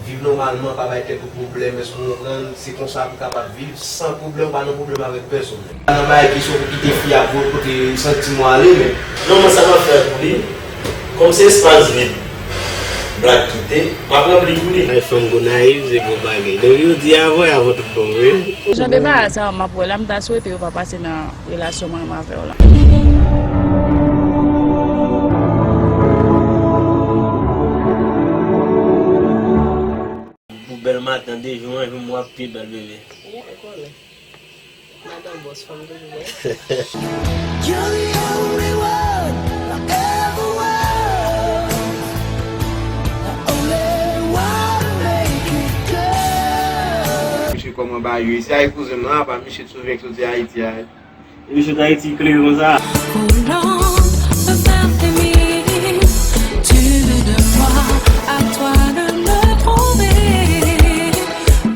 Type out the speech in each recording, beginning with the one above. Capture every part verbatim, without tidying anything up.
Viv nòmalman, pa bay tèt ou pwoblèm, èske w konprann? Se konsa pou w kapab viv san pwoblèm, ou pa nan pwoblèm avèk pèsonn. Pa nan bagay kesyon pou kite fi a pou kote santi mwen ale, men. Non, mwen sa m ap fè pou li, kòm se espas vid, Black kite, m ap ranpli pou li. Ay, fanm Gonayiv, se bon bagay. Depi yo di avan, avan tout bon, wi. Jan de bagay sa, m ap wè la, m ta swete yo pa pase nan relasyon mwen menm avè w la. Pou bèl maten, de jou, an jou, mwa pi bèl, bebe. Madan bòs, fanm toujou bèl. You're the only one I ever want. The only one to make it good. Misye kòman ba yo isi a, kouzen m nan, apa misye t sove k soti Ayiti a. Misye t Ayiti klere konsa. Volant, me faire t'aimer. Tu veux de moi, à toi de me trouver.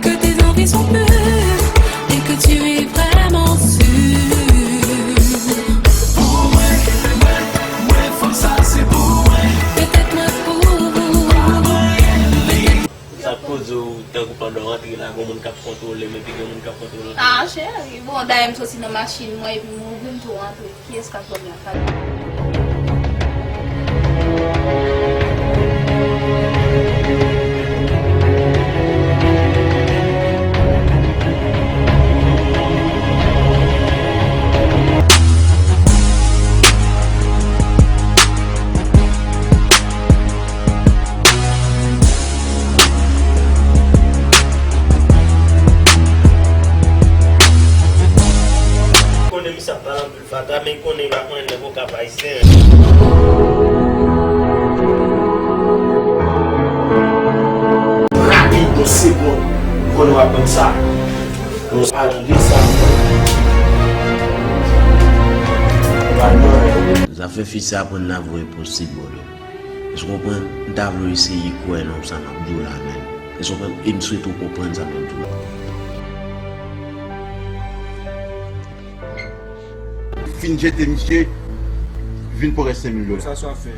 Que tes envies sont pures et que tu es vraiment sûr. Pour mwen, mwen, mwen, fanm sa se pou mwen. Peut-être mwen pou ou. Sa k poze w tankou pandan w antre la, gen moun k ap kontwole m epi gen moun k ap kontwole w? Ah, cheri, bon, dayè m soti nan machin mwen epi m ouvri m tou antre. Kiyès k ap ban m lakay? Konnen misye ap pale anpil fatra, men konnen li pa konn anyen nan vokab ayisyen. Rapid, yon segonn, konnen w ap konn sa. Yon segonn, de sa. Zafè fi sa pran nan voye posib, bòdò. Èske w konprann? M ta vle w eseye kwè nan sa m ap di w la menm. Èske w konprann? E m swete w konprann sa m ap di w la. Fin jete misye, vin pran rès senk mil dola. Sa, sa fè.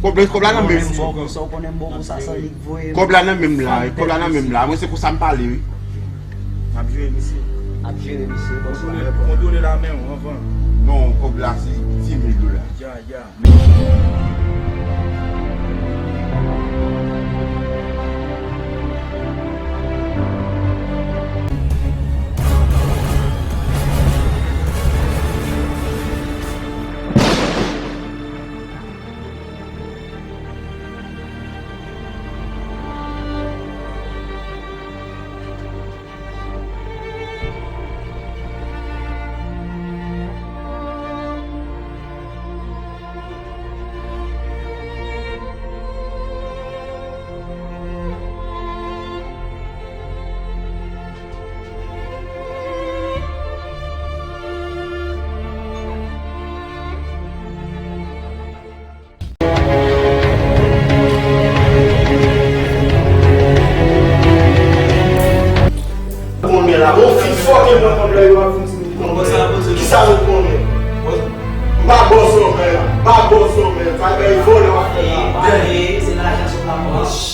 Kòb la, kòb la nan menm. Sa w konnen m bon pou sa, sa lik voye. Kòb la nan menm la, kòb la nan menm la. Mwen se konsa m pale, wi. M ap jere misye. Ap jere misye, bòs la. Kontwole, kontwole la men w anvan. Non, kòb la se dis mil dola. Ya, ya. Konnen la, bon, fi fòk e mwen konn lè yo ap vin di m konnen. Kisa nou konnen? M pa bòs zòmè la, m pa bòs zòmè, sa bay vòlè w ap fè la. Pale, se lajan sou la pòch.